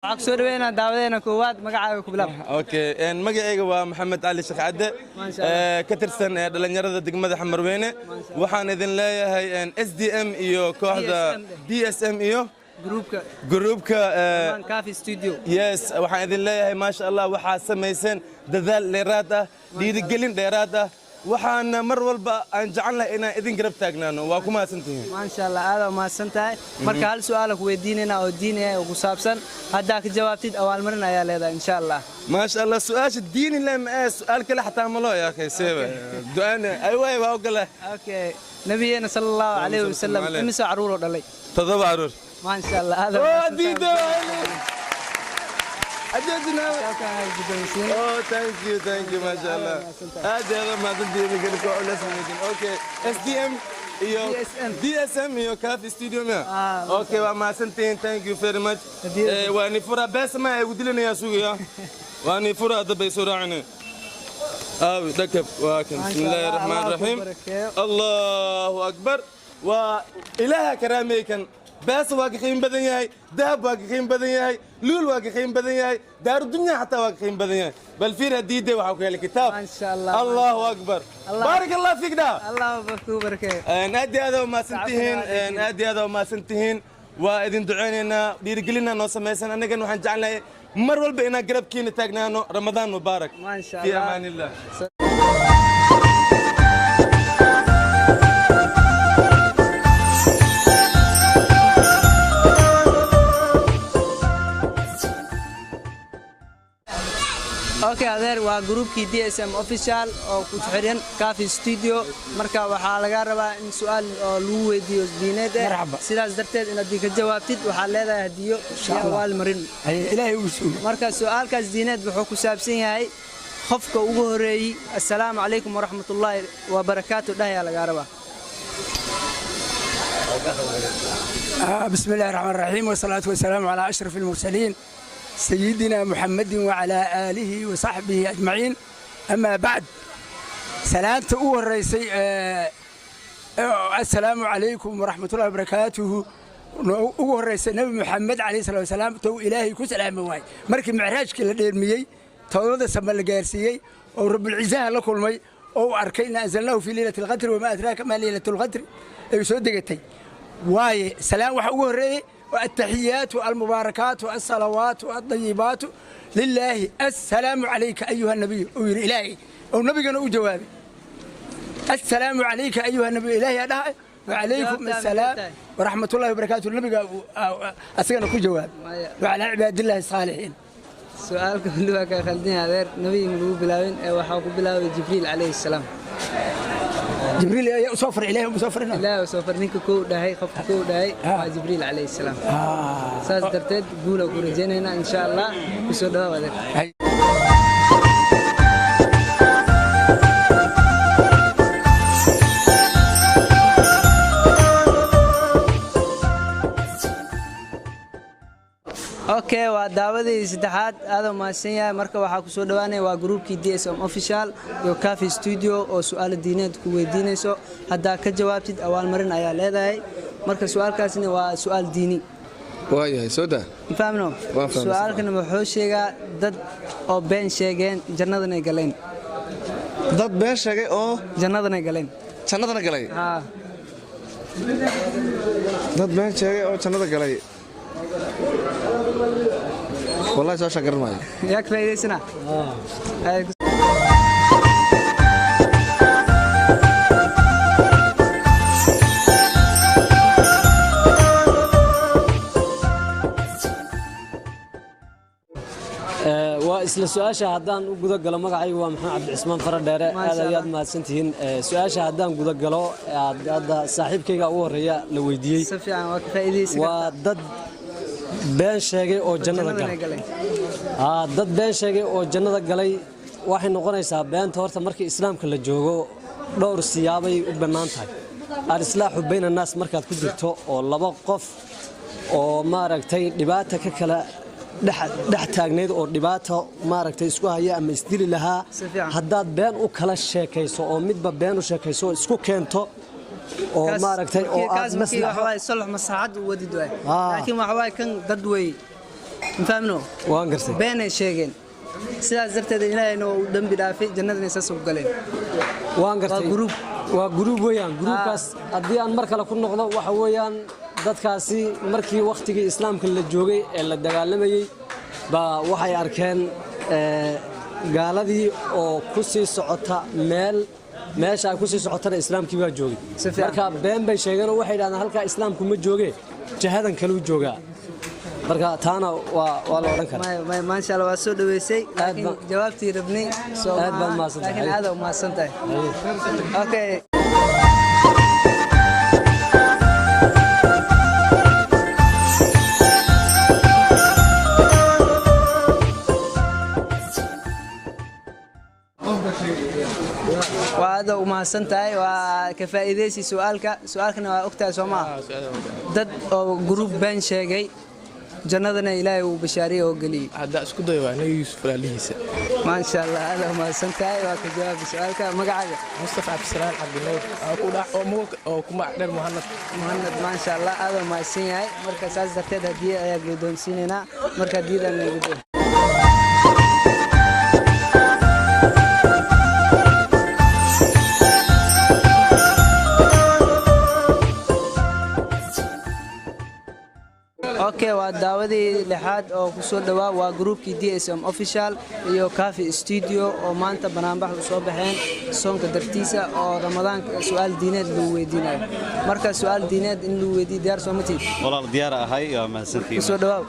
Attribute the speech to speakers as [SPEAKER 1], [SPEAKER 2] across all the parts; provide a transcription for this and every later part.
[SPEAKER 1] Waxaa kusoo dhaweynaa daawadeena koowaad, magacaaga ku bilaab.
[SPEAKER 2] Okay, magacayga waa Maxamed Cali Sheekh Cadde.
[SPEAKER 1] Maasha Allah.
[SPEAKER 2] Ka tirsan dhalinyarada degmada Xamarweyne. Waxaan idin leeyahay SDM iyo kooxda DSM iyo
[SPEAKER 1] gruupka
[SPEAKER 2] gruupka
[SPEAKER 1] Kaafi Studio.
[SPEAKER 2] Yes, waxaan idin leeyahay maasha Allah, waxaa samayseen dadaal dheeraad ah, dhiirigelin dheeraad ah. Waxaan mar walba aan jecelnahay inaan idin garab taagnaano. Waa ku mahadsantihiin.
[SPEAKER 1] Maasha Allah, aad mahadsan tahay. Marka hal su'aal ku weydiinaynaa oo diini ah oo ku saabsan, haddaa ka jawaabtid abaalmarin ayaa leedahay insha Allah.
[SPEAKER 2] Maasha Allah, su-aasha diini leh ma ee su-aal kale xataa malo ya akhi seeba du'aana ay waay waa ogolahay.
[SPEAKER 1] Okay, nabiyeena sala Allahu calayhi wasalam imise caruur oo dhalay?
[SPEAKER 2] 7 caruur.
[SPEAKER 1] Maasha Allah, aad
[SPEAKER 2] oo diido ajeedina. Oh, thank you, thank you. Maasha Allah, aad iyo aad mahadsantihiin. Idinka culeys weydin. Okay, SDM iyo
[SPEAKER 1] DSM.
[SPEAKER 2] DSM iyo Kafi Studio miya? Okay, waa mahadsantihiin, thank you very much. Waa ni fura bees ma ay ugu dilinayaa sugaya, waa ni fura hadda bay soo raacine aawi dhakab waa kan. Bismillaahi raxmaan raxiim, Allahu akbar. Waa Ilaaha karaameey kan. Bees waa ka qiim badan yahay, dahab waa ka qiim badan yahay, luul waa ka qiim badan yahay, daaru dunya xataa waa ka qiim badan yahay. Bal fiir, hadiide waxaa ku helay kitaab.
[SPEAKER 1] Maasha Allah.
[SPEAKER 2] Allahu akbar, baarak Allah fiik dha.
[SPEAKER 1] Allah ku barakeeyo.
[SPEAKER 2] Aad iyo aad u mahadsantihiin, aad iyo aad u mahadsantihiin. Waa idin ducaynaynaa, dhiirigelinaa noo samaysan. Annagan waxaan jecelnahay mar walba inaan garabkiina taagnaano. Ramadaan mubaarak.
[SPEAKER 1] Maasha
[SPEAKER 2] fi
[SPEAKER 1] Allah.
[SPEAKER 2] Amaan illah.
[SPEAKER 1] Okay adeer, waa gruupkii DSM Official oo ku xiran Kafi Studio. Marka waxaa laga rabaa in su'aal oo lagu weydiiyo diineed ah.
[SPEAKER 3] Marxaba.
[SPEAKER 1] Sidaas darteed inaad ka jawaabtid waxaa leedahay hadiyo iyo abaalmarin.
[SPEAKER 3] Ilaahay ugu sugo.
[SPEAKER 1] Marka su'aalkaas diineed wuxuu ku saabsan yahay qofka ugu horeeyey assalaamu calaykum waraxmatullaahi wabarakaatu dhahayaa laga rabaa.
[SPEAKER 3] بسم الله الرحمن الرحيم، والصلاة والسلام على أشرف المرسلين سيدنا محمد وعلى آله وصحبه أجمعين، أما بعد. سلامة أول رئيسي السلام عليكم ورحمة الله وبركاته ugu horreysay Nabi Maxamed calayhi salaatu wasalaam tow Ilaahay ku salaamay waay markii micraajkii la dheelmiyey, todobada sama la gaarsiiyey oo Rabbulcizaha la kulmay oo uu arkay inna anzalnaahu fii leylati alqadri wamaa adraaka maa leylatu alqadri ay soo degatay waaye. Salaam waxa ugu horreeyey التحيات المباركات الصلوات الطيبات لله، السلام عليك أيها النبي ويري إلهي أو نبينا وجوابي السلام عليك أيها النبي إلهي هذا وعليكم السلام ورحمة الله وبركاته. النبي أسكن كل جواب وعلى عباد الله الصالحين.
[SPEAKER 1] Su'aalka weli waa kaa khaldan yahay adeer. Nabiga lagu bilaabin ee waxaa ku bilaabay Jibriil calayhi salaam.
[SPEAKER 3] جبريل يا سفر إلهي مسافر.
[SPEAKER 1] Ilaahay uu soo far ninka kow dhahay, qofka kow dhahay waa Jibriil calayhi salaam. Saas darteed guula ku rajaynaynaa insha Allah. Kusoo dhawaab adeer.
[SPEAKER 3] هاي.
[SPEAKER 1] Okay, waa daawadii saddexaad, aad u mahadsan yahay. Marka waxaa kusoo dhawaanaya waa gruupkii DSM Official iyo Cafe Studio oo su'aalo diineed ku weydiinayso. Haddaa ka jawaabtid abaalmarin ayaa leedahay. Marka su'aalkaasina waa su'aal diini.
[SPEAKER 4] Waayahay, soo daa.
[SPEAKER 1] Fahmno?
[SPEAKER 4] Waan fahmay.
[SPEAKER 1] Su'aalkana wuxuu sheegaa dad oo been sheegeen jannadana galeen.
[SPEAKER 4] Dad been sheegay oo
[SPEAKER 1] jannadana galeen.
[SPEAKER 4] Jannadana galay?
[SPEAKER 1] Haa.
[SPEAKER 4] Dad been sheegay oo jannada galay, wallahi soo garan maayo.
[SPEAKER 1] Yaa ka faa'iidaysana? Ay.
[SPEAKER 5] Waa isla su-aasha haddaan u guda galo, magacaygu waa Maxamed Cabdicismaan Faradheere.
[SPEAKER 1] Maasha
[SPEAKER 5] aad ayaad
[SPEAKER 1] Allah.
[SPEAKER 5] Mahadsantihiin. Su-aasha haddaan guda galo, hadda saaxiibkayga ugu horreeya la weydiiyey.
[SPEAKER 1] Si fiican waa ka faa'iidaysan.
[SPEAKER 5] Waa dad been sheegay oo jannada
[SPEAKER 1] jannadana
[SPEAKER 5] galay.
[SPEAKER 1] Galeen.
[SPEAKER 5] Haa, dad been sheegay oo jannada galay waxay noqonaysaa beenta horta markii islaamka la joogo dhowr siyaabay u bannaan tahay. Alislaaxu bayna annaas markaad ku jirto oo laba qof oo maaragtay dhibaata ka kala dhex taagnayd oo dhibaata maaragtay isku haya ama isdili lahaa,
[SPEAKER 1] Si fiican.
[SPEAKER 5] Haddaad been u kala sheekayso oo midba been u sheekayso oo isku keento oo maaragtay oo
[SPEAKER 1] kaas
[SPEAKER 5] aad
[SPEAKER 1] markii
[SPEAKER 5] maslaxo
[SPEAKER 1] waxa waaye sulx maslaxad u wadid waay.
[SPEAKER 5] Ah.
[SPEAKER 1] Laakiin waxa waaye kan dad wey Mafahmno?
[SPEAKER 5] Waan gartay.
[SPEAKER 1] Beenay sheegeen, sidaas darteed Ilaahayna waa u dembi dhaafay, jannadana saas ugu galeen.
[SPEAKER 5] Waan gartay.
[SPEAKER 1] Waa group.
[SPEAKER 5] Waa group weeyaan. Gruubkaas haddii aan mar kale ku noqdo, waxa weeyaan dadkaasi markii wakhtigii islaamka la joogay ee la dagaalamayey baa waxay arkeen gaaladii oo ku sii socota meel, meesha ay ku sii socotana islaamkii baa joogay.
[SPEAKER 1] Si fiican.
[SPEAKER 5] Marka been bay sheegeen oo waxay yidhahdeen halkaa islaamku ma jooge, jihadan kaluu joogaa. Marka taana waa la odhan karaa.
[SPEAKER 1] Maya, maya, maasha Allah, waa soo dhaweysay, laakiin jawaabtii rabnay soo
[SPEAKER 5] Aad baad
[SPEAKER 1] maaha,
[SPEAKER 5] mahadsantahay.
[SPEAKER 1] laakiin aad u mahadsan tahay. Okay. Waa aad u mahadsan tahay, waa ka faa'iidaysi su'aalka. Su'aalkana waa ogtahay, soo maaha? Dad oo group been sheegay, jannadana Ilaahay uu bashaariyey oo geliyey.
[SPEAKER 6] Hadda isku dayo, waa Nabi Yuusuf walaalihiisa.
[SPEAKER 1] Maasha Allah, aad u mahadsan tahay, waa ka jawaabay su'aalka. Magacaaga?
[SPEAKER 6] Mustafa Cabdisalaan Cabdinuur oo ku dhac oo muug oo ku magac dheer Muhanad.
[SPEAKER 1] Muhanad, maasha Allah, aad u mahadsan yahay. Marka saas darteed hadiye ayaa guddoonsiinaynaa. Marka hadiyadan guddoon. Okay, waa daawadii lixaad oo ku soo dhawaa. Waa gruupkii DSM Official iyo Cafe Studio oo maanta banaanbax u soo baxeen soonka dartiisa, oo Ramadaanka su'aal diineed lagu weydiinayo. Marka su'aal diineed in lagu weydiiyo, diyaar soo ma tihid?
[SPEAKER 7] Walaal, diyaar ahay, waa mahadsantihiin.
[SPEAKER 1] Kusoo dhawaaw.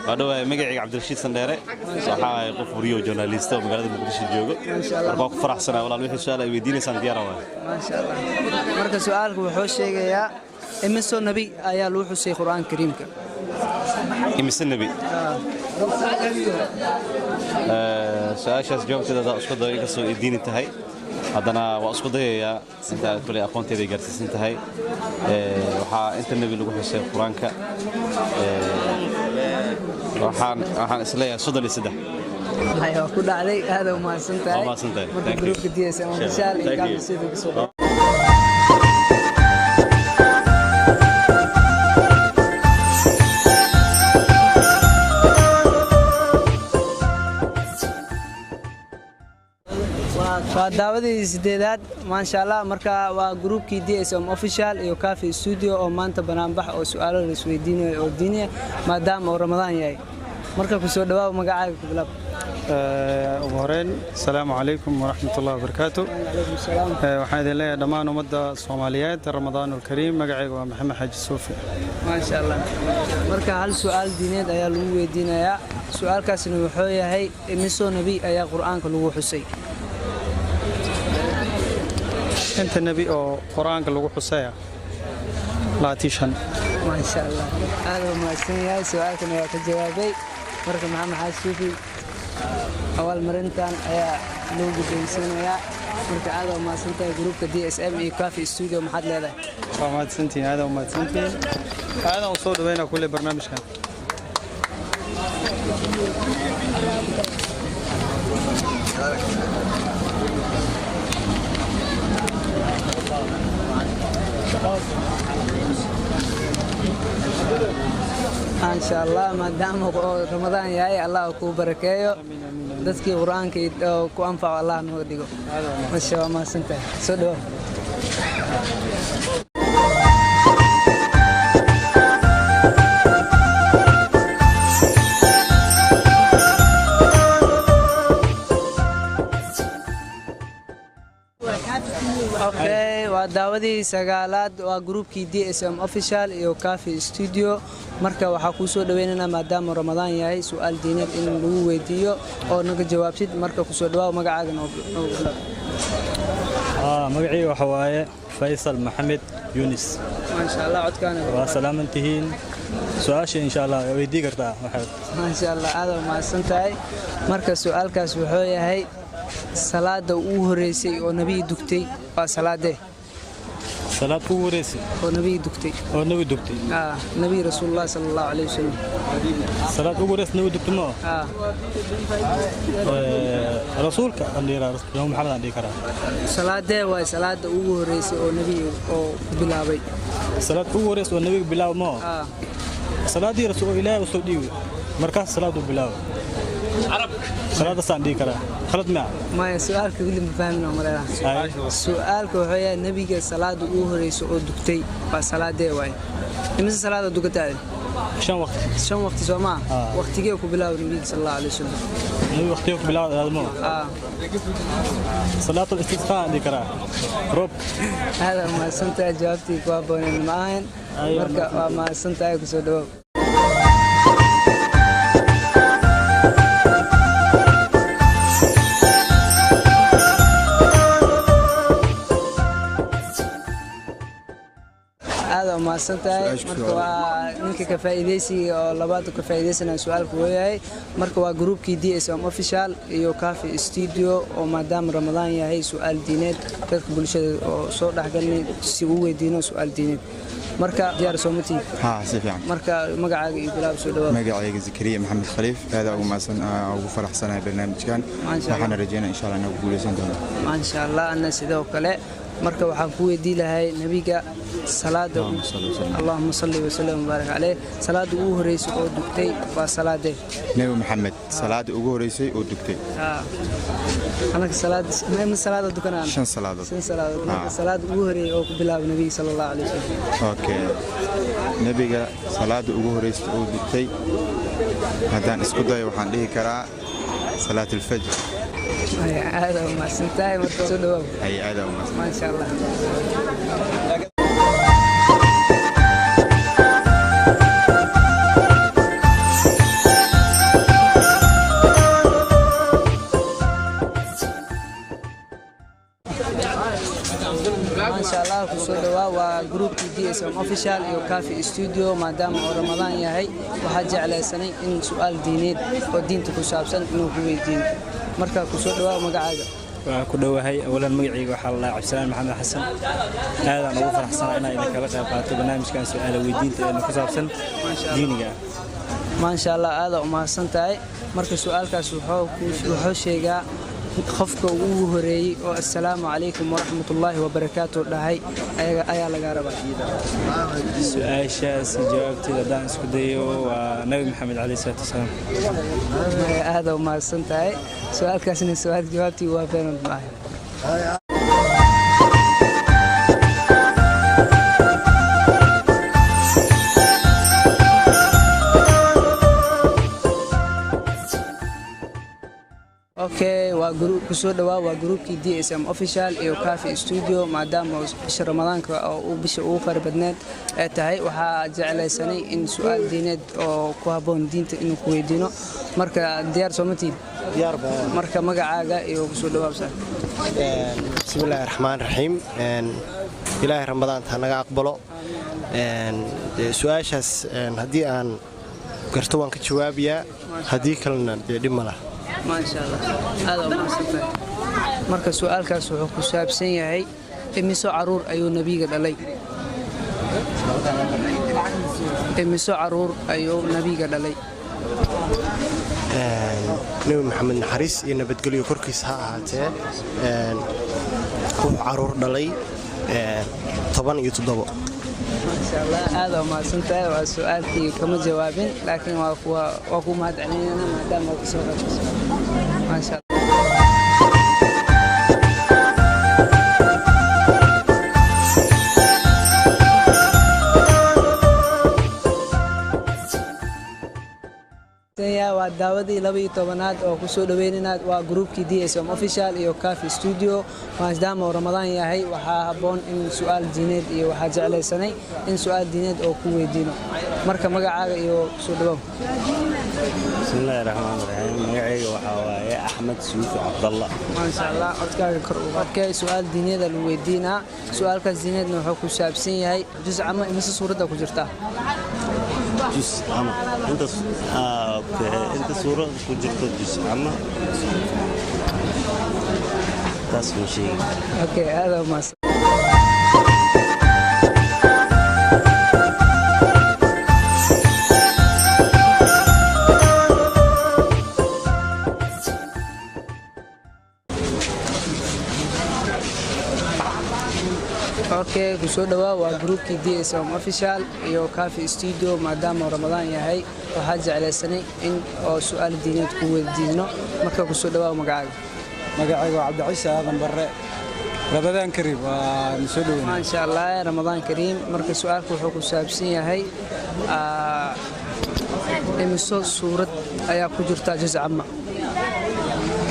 [SPEAKER 7] Waa dhawahay. Magacayga Cabdirashiid Sandheere, waxaa ahay qof wariyo journalist oo magaalada Muqdisho joogo.
[SPEAKER 1] Maasha Allah.
[SPEAKER 7] Marka waa ku faraxsanahay walaal, wixii su'aal ay weydiinaysaan diyaar waay.
[SPEAKER 1] Maasha Allah. Marka su'aalku wuxuu sheegayaa, imisoo nabi ayaa lagu xusay Qur'aanka Kariimka?
[SPEAKER 7] Imise nebi? Su-aashaas jawaabteeda haddaan isku dayo, inkastoo ay diini tahay, haddana waa isku dayayaa inta kuley aqoonteeda ay gaarsiisan tahay. Waxaa inta nebi lagu xusay Qur-aanka, waxaan isleeyahay 33.
[SPEAKER 1] Hay, waa ku dhacday, aad u mahadsan tahay.
[SPEAKER 7] Waa mahadsan tahay.
[SPEAKER 1] Marka
[SPEAKER 7] Thank you.
[SPEAKER 1] gruupka DSM Official iyo
[SPEAKER 7] Thank
[SPEAKER 1] Cafe
[SPEAKER 7] you.
[SPEAKER 1] Studio kusoo dhawaa. Waa daawadii sideedaad, maasha Allah. Marka waa gruupkii DSM Official iyo Cafe Studio oo maanta banaanbax oo su'aalo la isweydiinayo oo diini ah, maadaama uu Ramadaan yahay. Marka kusoo dhawaaw, magacaaga ku bilaab.
[SPEAKER 8] Ugu horeyn, asalaamu calaykum waraxmatullahi wabarakaatu.
[SPEAKER 1] Calaykum salaam.
[SPEAKER 8] Waxaan idin leeyahay dhammaan ummadda Soomaaliyeed, Ramadaan alkariim. Magacayga waa Maxamed Xaaji Suufi.
[SPEAKER 1] Maasha Allah. Marka hal su'aal diineed ayaa lagu weydiinayaa, su'aalkaasina wuxuu yahay, imisoo nabi ayaa Qur'aanka lagu xusay?
[SPEAKER 8] Inta nebi oo Qur-aanka lagu xusaya, 25.
[SPEAKER 1] Maasha Allah, aad u mahadsan yahay, su'aalkana waa ka jawaabay. Marka Maxamed Xaaji Suufi abaalmarintan ayaa loo guddoonsiinayaa. Marka aad u mahadsan tahay. Gruupka DSM iyo Cafe Studio, maxaad leedahay?
[SPEAKER 8] Waa mahadsantihiin, aad u mahadsantihiin, aadaan u soo dhaweynaa kulle barnaamijkan.
[SPEAKER 1] Maasha Allah, maadaama oo Ramadaan yahay, Allah kuu barakeeyo, dadkii Qur-aanka oo ku anfaco Allah nooga dhigo. Masha, waa mahadsan tahay, soo dhawow. Okay, waa daawadii sagaalaad. Waa gruupkii DSM Official iyo Cafe Studio. Marka waxaa kuu soo dhaweynaynaa, maadaama Ramadaan yahay, su'aal diineed in lagu weydiiyo oo naga jawaabtid. Marka kusoo dhawaaw, magacaaga noogu bilaab.
[SPEAKER 9] Magacayga waxa waaye Faysal Maxamed Yunis.
[SPEAKER 1] Maasha Allah, codkaana.
[SPEAKER 9] Waa salaaman tihiin. Su-aasha insha Allah waa weydii kartaa waxaad.
[SPEAKER 1] Maasha Allah, aad u mahadsan tahay. Marka su'aalkaas wuxuu yahay, salaada ugu horeysay oo nabiga dugtay waa salaadee?
[SPEAKER 9] Salaad ugu horeysay
[SPEAKER 1] oo nabiga dugtay.
[SPEAKER 9] Oo nabi dugtay?
[SPEAKER 1] Ah, nabi Rasuulullah sala Allahu calayhi wasallam.
[SPEAKER 9] Salaad ugu horeysay nabi dugtay ma?
[SPEAKER 1] Ah.
[SPEAKER 9] Rasuulka aan dhihi karaa, Rasuul Maxamed aan dhihi karaa.
[SPEAKER 1] Salaadee waay salaada ugu horeysay oo nabiga oo bilaabay?
[SPEAKER 9] Salaad ugu horeysay oo nabiga bilaabay ma?
[SPEAKER 1] Ah.
[SPEAKER 9] Salaadii rasuul Ilaahay usoo dhiibay markaas salaadu bilaabay. Salaadaasaan dhihi karaa, khalad maa?
[SPEAKER 1] Maya, su-aalka weli ma fahmin oo maleynaa. Su-aalka wuxuu yahay, nebiga salaada ugu horeysa oo dugtay waa salaadee waaye? Imise salaada dugataade?
[SPEAKER 9] Shan waqti.
[SPEAKER 1] Shan waqti soo maa? Waqtigee ku bilaabay nebiga sal Allahu alayhi wasalam?
[SPEAKER 9] Nabi waqtiga ku bilaabay aadamo salaatul istisqaa aan dhihi karaa, roob.
[SPEAKER 1] Aada mahadsantahay, jawaabtii ku habbooneed ma ahayn. Marka waa mahadsantahay, kusoo dhawow. Aada mahadsan tahay. Marka waa ninka ka faa'iidaysiga oo labaad ka faa'iidaysanaya su-aalku weeyahay. Marka waa gruupkii DSM Official iyo Cafe Studio oo maadaama Ramadaan yahay su-aal diineed dadka bulshada oo soo dhexgalnay si uu weydiino su-aal diineed. Marka diyaar soo ma tihi?
[SPEAKER 10] Haa, si fiican.
[SPEAKER 1] Marka magacaaga iyo bilaab, soo dhawaad.
[SPEAKER 10] Magacayga Zakariya Maxamed Khaliif. Aad ugu mahadsan, ugu faraxsanahay barnaamijkan.
[SPEAKER 1] Maasha Allah.
[SPEAKER 10] Waxaana rajeynaa insha Allah inaan ku guuleysan doono.
[SPEAKER 1] Maasha Allah, ana sidoo kale. Marka waxaan ku weydii lahay nebiga salaada, allahuma salli wasallam wabaarik caleyh, salaada ugu horreysay oo dugtay waa salaadee?
[SPEAKER 10] Nebi Maxamed salaada ugu horeysay oo dugtay?
[SPEAKER 1] Anaka salaad ma salaada dukanaan?
[SPEAKER 10] Shan salaadood.
[SPEAKER 1] Shan salaadood. Marka salaada ugu horreeyay oo ku bilaabay nebiga sala Allahu alayhi wasallam?
[SPEAKER 10] Okay, nebiga salaada ugu horeysay oo dugtay haddaan isku dayo waxaan dhihi karaa salaat alfajr.
[SPEAKER 1] Aada u mahadsan tahay. Marka soo dhawaaw.
[SPEAKER 10] Hay, aada u mahadsan.
[SPEAKER 1] Maasha Allah. Maasha Allah, kusoo dhawaa. Waa gruupkii DSM Official iyo Cafe Studio. Maadaama oo Ramadaan yahay, waxaa jeclaysanay in su-aal diineed oo diinta ku saabsan inuu ku weydiino. Marka kusoo dhawaa, magacaaga?
[SPEAKER 9] Waxaan ku dhowahay. Awalan magacayga waxaa la dhahaa Cabdisalaan Maxamed Xasan. Aadaan ugu faraxsanahay inaan idinkala qayb qaato barnaamijkan su'aala weydiinta ee ku saabsan diiniga ah.
[SPEAKER 1] Maasha Allah, aada u mahadsan tahay. Marka su-aalkaas wuxuu sheegaa qofka ugu horeeyey oo assalaamu calaykum waraxmatullaahi wabarakaatu dhahay ayaa laga rabaa.
[SPEAKER 9] Su-aashaas jawaabteeda haddaan isku dayo waa Nabi Maxamed caleyhi salaatu wasalaam.
[SPEAKER 1] Aada u mahadsan tahay. Su-aalkaasna su-aal jawaabtii waa beenad maaha. Okay, waa kusoo dhawaa. Waa gruupkii DSM Official iyo Cafe Studio. Maadaama bisha Ramadaanka oo uu bisha ugu qari badneed ay tahay, waxaa jeclaysanay in su-aal diineed oo ku habboon diinta inuu ku weydiino. Marka diyaar soo ma tihin? Marka magacaaga iyo kusoo dhawaabsa.
[SPEAKER 11] Bismillaahi raxmaan raxiim. Ilaahay ramadaanta ha naga aqbalo. Dee su-aashaas haddii aan garto waan ka jawaabayaa, haddii kalena dee dhib ma laha.
[SPEAKER 1] Maasha Allah, aada u mahadsantahay. Marka su-aalkaas wuxuu ku saabsan yahay imiso caruur ayuu nebiga dhalay? Imiso caruur ayuu nebiga dhalay?
[SPEAKER 11] Nebi Maxamed naxariis iyo nabadgelyo korkiisa ha ahaatee, wuxuu caruur dhalay 17.
[SPEAKER 1] Maasha Allah, aada u mahadsantahay. Waa su-aalkii kama jawaabin, laakiin waa ku mahad celinayna maadaama waa kusoo qaybgashay. Maasha Allah. Waa daawadii 12aad oo kusoo dhaweynayna. Waa gruupkii DSM Official iyo Cafe Studio. Maadaama uu Ramadaan yahay, waxaa habboon in su-aal diineed iyo waxaa jeclaysanay in su-aal diineed oo ku weydiino. Marka magacaaga iyo kusoo dhawow.
[SPEAKER 7] Bismillaahi raxmaan raxiim. Magacayga waxaa waaye Axmed Suufi Cabdalla.
[SPEAKER 1] Maasha Allah, codkaaga kor u okay. Su-aal diineeda lagu weydiinaa. Su-aalkaas diineedna wuxuu ku saabsan yahay juz ama imise suuradda ku jirta?
[SPEAKER 7] Jus ama inta, okay, inta suurad ku jirto jus ama taas ma sheegi kara.
[SPEAKER 1] Okay, aada u mahadsan. Okay, kusoo dhawaa waa groupkii DSM Official iyo Cafe Studio. Maadaama Ramadaan yahay, waxaa jeclaysanay in oo su'aal diineed ku weydiino. Marka kusoo dhawaa, magacaaga?
[SPEAKER 8] Magacayga waa Cabdiciise Aadan Barre. Ramadaan kariim, waa soo dhaweyn.
[SPEAKER 1] Maasha Allah, Ramadaan kariim. Marka su'aalku wuxuu ku saabsan yahay imiso suurad ayaa ku jirta juz amma?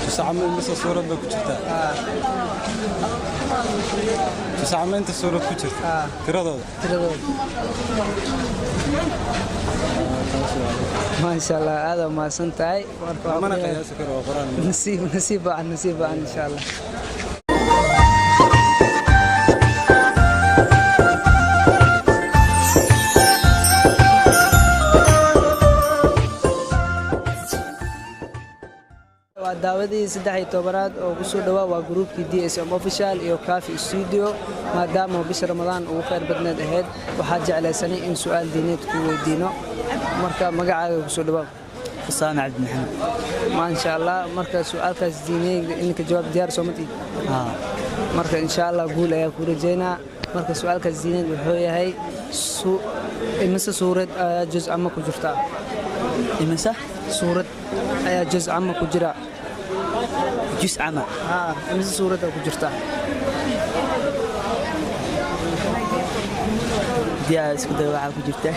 [SPEAKER 8] Juz amma imise suurad bay ku jirtaa? Juz amma inta suurad ku jirta tiradooda?
[SPEAKER 1] Tiradooda. Maasha Allah, aad u mahadsan tahay. Marka waxaa
[SPEAKER 8] Mana qiyaasi karo, waa Quraan.
[SPEAKER 1] Nasiib, nasiib baan, nasiib baan, insha Allah. Waa daawadii 13aad oo kusoo dhawaa waa gruupkii DSM Official iyo Cafe Studio. Maadaama bisha Ramadaan ugu khayr badneed ahayd, waxaa jeclaysanay in su'aal diineed ku weydiino. Marka magacaaga kusoo dhawaa?
[SPEAKER 9] Usaama Cabdi Maxamed.
[SPEAKER 1] Maasha Allah. Marka su'aalkaas diineed in ka jawaab diyaar soo mati? Marka insha Allah guul ayaa ku rajaynaa. Marka su'aalkaas diineed wuxuu yahay, imise suurad ayaa juz amma ku jirta?
[SPEAKER 9] Imise
[SPEAKER 1] suurad ayaa juz amma ku jira?
[SPEAKER 9] Juz amma.
[SPEAKER 1] Haa, imise suurad ayaa ku jirta?
[SPEAKER 9] Diyaa isku day, waxaa ku jirta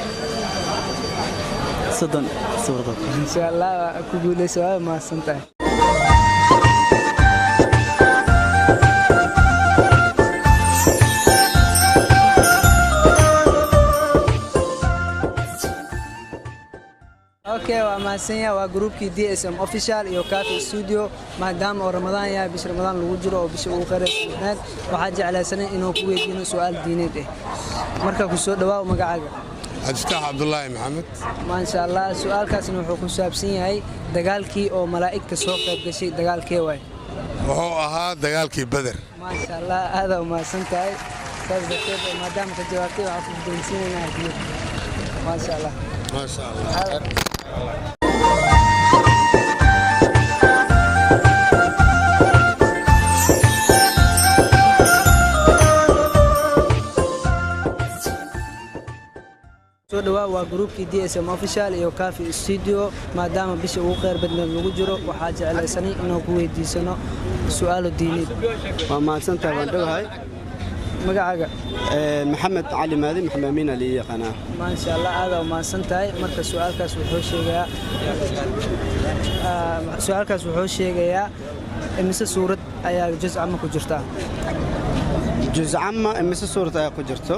[SPEAKER 9] 30 suuradood.
[SPEAKER 1] Insha Allah waa ku guuleysa, waa mahadsan tahay. Okay, waa mahadsan yahay. Waa gruupkii DSM Official iyo Cafe Studio. Maadaama oo Ramadaan yahay, bisha Ramadaan lagu jiro oo bisha ugu khayr badneed, waxaa jeclaysanay inuu ku weydiino su'aal diineed ah. Marka ku soo dhawaa, magacaaga?
[SPEAKER 12] Cabdifataax Cabdulaahi Maxamed.
[SPEAKER 1] Maasha Allah. Su'aalkaasna wuxuu ku saabsan yahay dagaalkii oo malaa'igta soo qayb gashay, dagaalkee waay?
[SPEAKER 12] Wuxuu ahaa dagaalkii Beder.
[SPEAKER 1] Maasha Allah, aad u mahadsan tahay. Saas darteed maadaama ka jawaabtay, waxaan ku guddoonsiinaynaa hadiyad. Maasha Allah.
[SPEAKER 12] Maasha Allah.
[SPEAKER 1] Soo dhawaa waa gruupkii DSM Official iyo Cafe Studio. Maadaama bisha ugu khayr badneed lagu jiro, waxaa jeclaysanay inuu ku weydiisano su'aalo diineed.
[SPEAKER 13] Waa mahadsantahay, waan dhowahay.
[SPEAKER 1] Magacaaga?
[SPEAKER 13] Maxamed Cali Maadi, Maxamed Amiin ali yaqaanaa.
[SPEAKER 1] Maasha Allah, aad u mahadsan tahay. Marka su'aalkaas wuxuu sheegayaa imise suurad ayaa juz amma ku jirta?
[SPEAKER 13] Juz camma imise suurad ayaa ku jirto?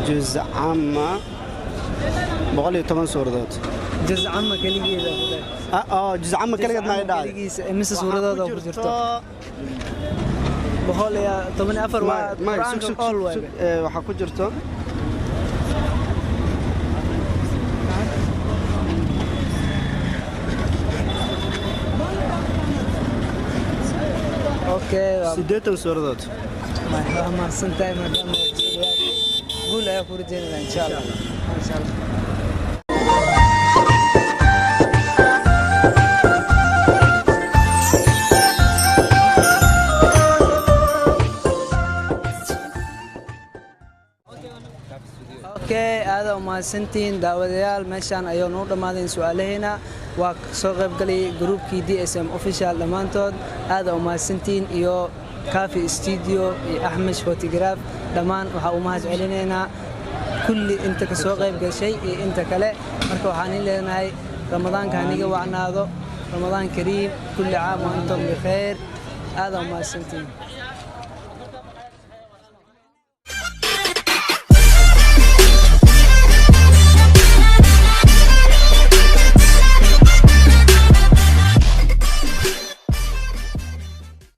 [SPEAKER 13] Juz camma 110 suuradood.
[SPEAKER 1] Juz amma keligeeda?
[SPEAKER 13] Oo juz camma keligeed ma dhacday?
[SPEAKER 1] Keligiisa imise suuradood oo ku jirto? 114 waa Qur'aanka all waay.
[SPEAKER 13] Waxaa ku jirto
[SPEAKER 1] Okay,
[SPEAKER 13] 80 suuradood.
[SPEAKER 1] Waa mahadsan tahay. Maadaama guul ayaa ku rajaynayna, insha Allah, insha Allah. Okay, aad u mahadsantihiin daawadayaal. Meeshaan ayuu noo dhammaadeen su'aalaheena. Waa soo qaybgalay gruupkii DSM Official dhammaantood, aad u mahadsantihiin, iyo Cafe Studio iyo Axmed Photograph. Dhammaan waxaa u mahad celinaynaa kulli inta ka soo qayb gashay iyo inta kale. Marka waxaan in leenahay Ramadaanka haniga wacnaado. Ramadaan kariim, kulli caam wa antum bikhayr. Aad u mahadsantihiin.